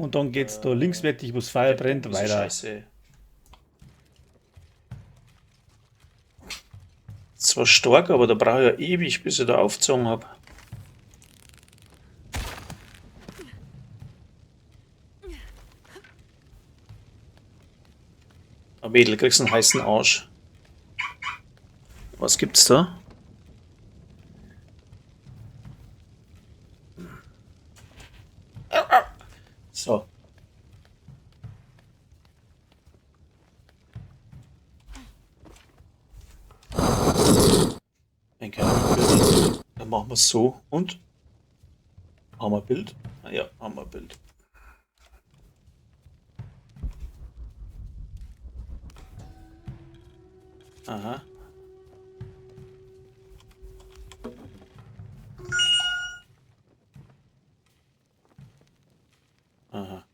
Und dann geht's da linkswertig, wo das Feuer brennt, Diese weiter. Scheiße. Zwar stark, aber da brauche ich ja ewig, bis ich da aufgezogen habe. Mädel, kriegst einen heißen Arsch. Was gibt's da? So. Wenn keiner mithört, dann machen wir es so. Und? Haben wir ein Bild? Ah ja, haben wir ein Bild. Aha. Aha.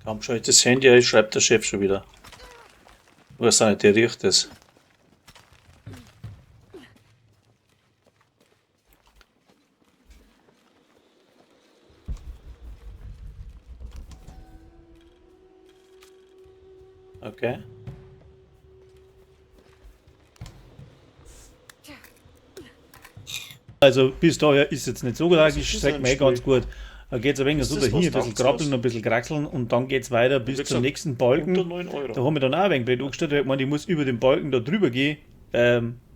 Kaum schaue ich das Handy an, schreibt der Chef schon wieder. Weiß auch nicht, der riecht es. Okay. Also bis daher ist jetzt nicht so tragisch, ist sagt ein mir eh ganz Spiel. gut. Da geht es ein wenig Ist so das dahin, was ein bisschen taugt krabbeln, was? ein bisschen kraxeln und dann geht es weiter bis Wie zum gesagt, nächsten Balken. Unter 9 Euro. Da haben wir dann auch ein wenig blöd angestellt, weil ich meine, ich muss über den Balken da drüber gehen.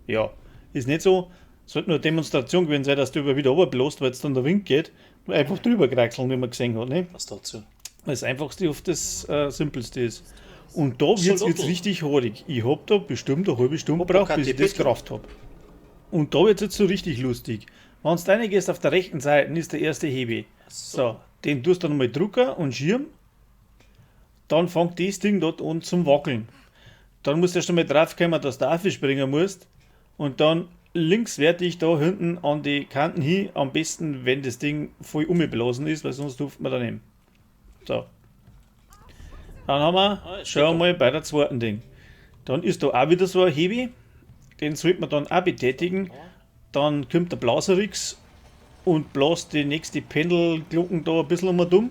Ja, ist nicht so. Sollte nur eine Demonstration gewesen sein, dass du über wieder runterbläst, weil jetzt dann der Wind geht. Einfach drüber kraxeln, wie man gesehen hat. Ne? Was dazu? Weil das Einfachste oft das Simpelste ist. Und da wird es jetzt Xolotl. richtig haarig. Ich hab da bestimmt eine halbe Stunde gebraucht, bis ich das Popocatépetl. gerafft hab. Und da wird es jetzt so richtig lustig. Wenn du reingehst, auf der rechten Seite ist der erste Hebel. So, den tust du dann mal drucken und schirm. Dann fängt das Ding dort an zum Wackeln. Dann musst du erst einmal draufkommen, dass du aufspringen musst. Und dann linkswertig da hinten an die Kanten hin, am besten, wenn das Ding voll umgeblasen ist, weil sonst tupft man daneben. So. Dann haben wir Ah, es schon steht da. mal bei der zweiten Ding. Dann ist da auch wieder so ein Hebel, den sollte man dann auch betätigen. Dann kommt der Blaserix und blast die nächste Pendelglocken da ein bisschen um und um.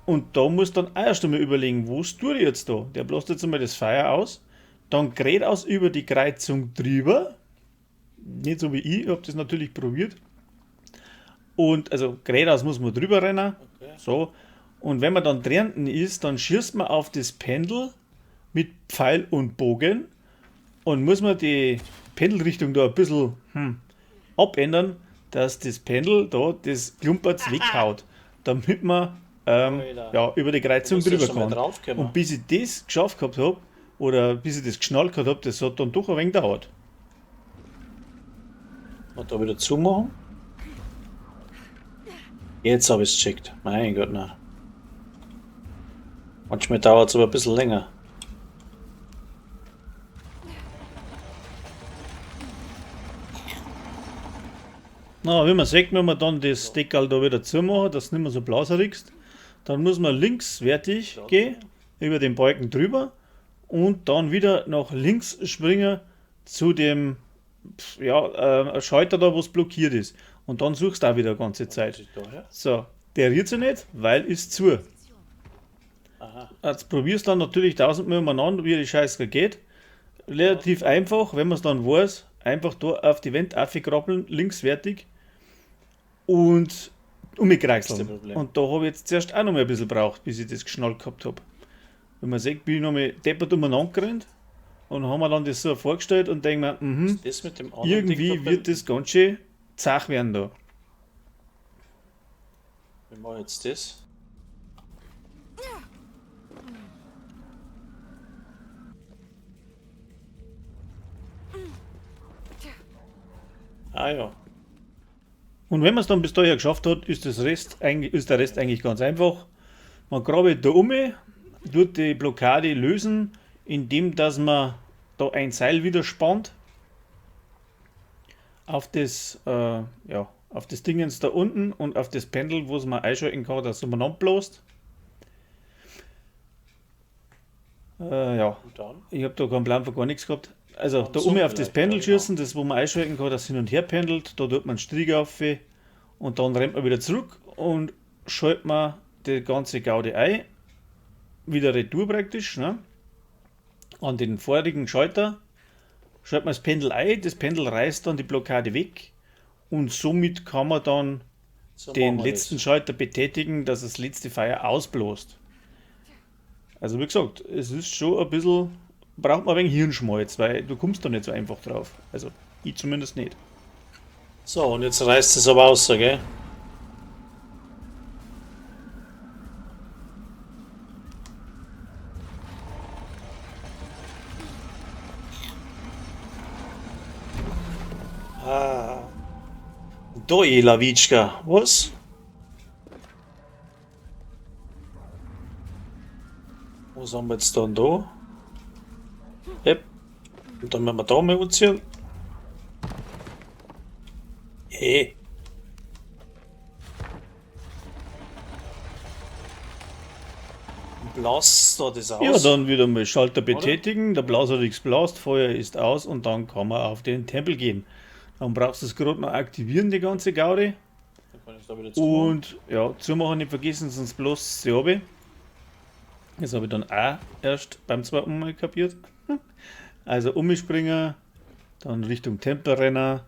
Und da muss dann auch erst einmal überlegen, was tue ich jetzt da? Der blast jetzt einmal das Feuer aus, dann gerät aus über die Kreuzung drüber. Nicht so wie ich, ich habe das natürlich probiert. Und also geradeaus muss man drüber rennen. Okay. So. Und wenn man dann drinnen ist, dann schießt man auf das Pendel mit Pfeil und Bogen und muss man die Pendelrichtung da ein bisschen abändern, dass das Pendel da das Klumpertz weghaut, damit man Alter. ja, über die Kreuzung Da musst du drüber erst einmal kann. draufkommen. Und bis ich das geschafft gehabt habe, oder bis ich das geschnallt gehabt habe, das hat dann doch ein wenig gedauert. Und da wieder zumachen. Jetzt habe ich es gecheckt. Mein Gott, na. Manchmal dauert es aber ein bisschen länger. Na, wie man sieht, wenn man dann das Deckel da wieder zumachen, dass es nicht mehr so blaserigst, dann muss man linkswertig gehen, über den Balken drüber und dann wieder nach links springen zu dem ja, Schalter da, wo es blockiert ist. Und dann suchst du auch wieder die ganze Zeit. So, der rührt sich nicht, weil ist zu. Aha. Jetzt probierst du dann natürlich tausendmal umeinander, wie die Scheiße geht. Relativ einfach, wenn man es dann weiß, einfach da auf die Wand aufkrabbeln, linkswertig und umgekreiseln. Das ist das Problem. Und da habe ich jetzt zuerst auch noch mal ein bisschen gebraucht, bis ich das geschnallt gehabt habe. Wenn man sieht, bin ich noch mal deppert umeinander gerannt und haben mir dann das so vorgestellt und denke mir, Das mit dem anderen irgendwie Ding wird das ganz schön zach werden da. Wir machen jetzt das. Ah ja. Und wenn man es dann bis dahin geschafft hat, ist, ist der Rest eigentlich ganz einfach. Man grabt da um, tut die Blockade lösen, indem dass man da ein Seil wieder spannt auf das, ja, auf das Dingens da unten und auf das Pendel, wo es man einschalten kann, dass es umeinander bläst. Ja, Und dann? ich habe da keinen Plan von gar nichts gehabt. Also da so oben auf das vielleicht, Pendel ja, genau. schießen, das wo man einschalten kann, das hin und her pendelt, da tut man einen Strick auf und dann rennt man wieder zurück und schaltet man die ganze Gaude ein, wieder retour praktisch, ne? An den vorigen Schalter, schaltet man das Pendel ein, das Pendel reißt dann die Blockade weg und somit kann man dann So den machen wir letzten das. Schalter betätigen, dass das letzte Feuer ausbläst. Also wie gesagt, es ist schon ein bisschen, braucht man ein wenig Hirnschmalz, weil du kommst da nicht so einfach drauf. Also ich zumindest nicht. So, und jetzt reißt es aber aus, gell? Ah. Da, Lawitschka. Was? Was haben wir jetzt dann da? Yep. Und dann werden wir da mal anziehen. Hey. Blas da das aus. Ja, dann wieder mal Schalter Oder? betätigen, der Blaser hat nichts blast, Feuer ist aus und dann kann man auf den Tempel gehen. Dann brauchst du es gerade noch aktivieren, die ganze Gaudi. Dann kann ich da wieder zumachen. Und ja, zumachen nicht vergessen, sonst bloß sie runter. Das habe ich dann auch erst beim zweiten Mal kapiert. Also umspringen, dann Richtung Tempelrenner.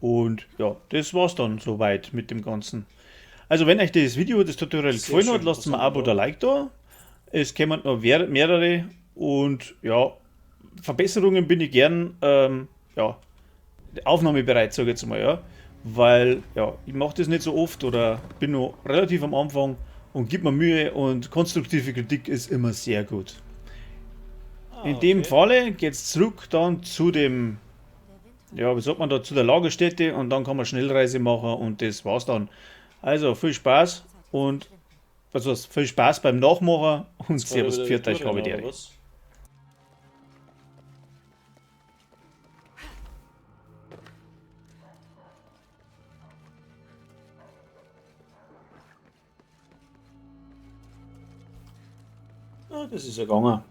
Und ja, das war's dann soweit mit dem Ganzen. Also wenn euch das Video, das Tutorial Sehr gefallen hat, schön, lasst was mal ein haben wir Abo da? oder Like da. Es kommen noch mehrere und ja, Verbesserungen bin ich gern, ja, aufnahmebereit, sag ich jetzt mal, ja. Weil, ja, ich mach das nicht so oft oder bin noch relativ am Anfang und gib mir Mühe und konstruktive Kritik ist immer sehr gut. In dem Falle geht's zurück dann zu dem, ja, wie sagt man da, zu der Lagerstätte und dann kann man Schnellreise machen und das war's dann. Also viel Spaß und, also viel Spaß beim Nachmachen und Jetzt kann ich servus, wieder pfiat euch, retour habe rennen, die oder Ehre. was? Ah, das ist ja gegangen.